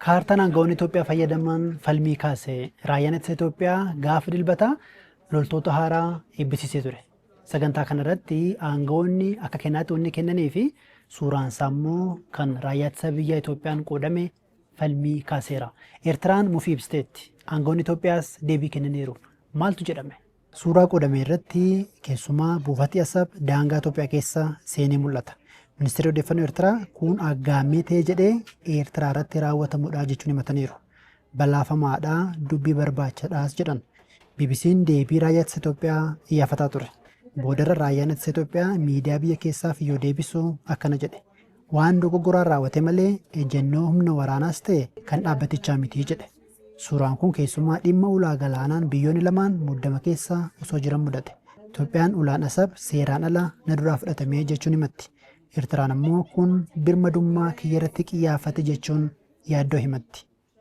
Kaartaan aangawoonni Itoophiyaa fayyadaman falmii kaase. Raayyaan Ittisa Itoophiyaa gaafa Dilbataa loltoota haaraa eebbisiisee ture. Sagantaa kanarratti aangawoonni akka kennaatti wanni kennanii fi suuraansaa immoo kan Raayyaa Ittisa Biyyaa Itoophiyaan qoodame falmii kaaseera. Eertiraan mufii ibsiteetti. Aangawoonni Itoophiyaas deebii kennaniiru. Maaltu jedhame? Suuraa qoodame irratti keessumaa buufati Asab daangaa Itoophiyaa keessa seenee mul'ata. Ministeerri Odeeffannoo Eertiraa kun aggaammii ta'e jedhee Eertiraa irratti raawwatamudha jechuun himataniiru. Balaafamaadha, dubbii barbaachadhaas jedhan. BBC'n deebii Raayyaa Ittisa Itoophiyaa iyyaafataa ture. Boodarra Raayyaan Ittisa Itoophiyaa miidiyaa biyya keessaaf yoo deebisu akkana jedhe. Waan dogoggoraan raawwate malee ejjennoo humna waraanaas ta'e kan dhaabbatichaa miti jedhe. Suuraan kun keessumaa dhimma ulaa galaanaan biyyoonni lamaan muddama keessa osoo jiran mudate. Itoophiyaan ulaan Asab seeraan ala na duraa fudhatame jechuun himatti. Eertiraan ammoo kun birmadummaa kiyyarratti qiyyaafate jechuun yaaddoo himatti.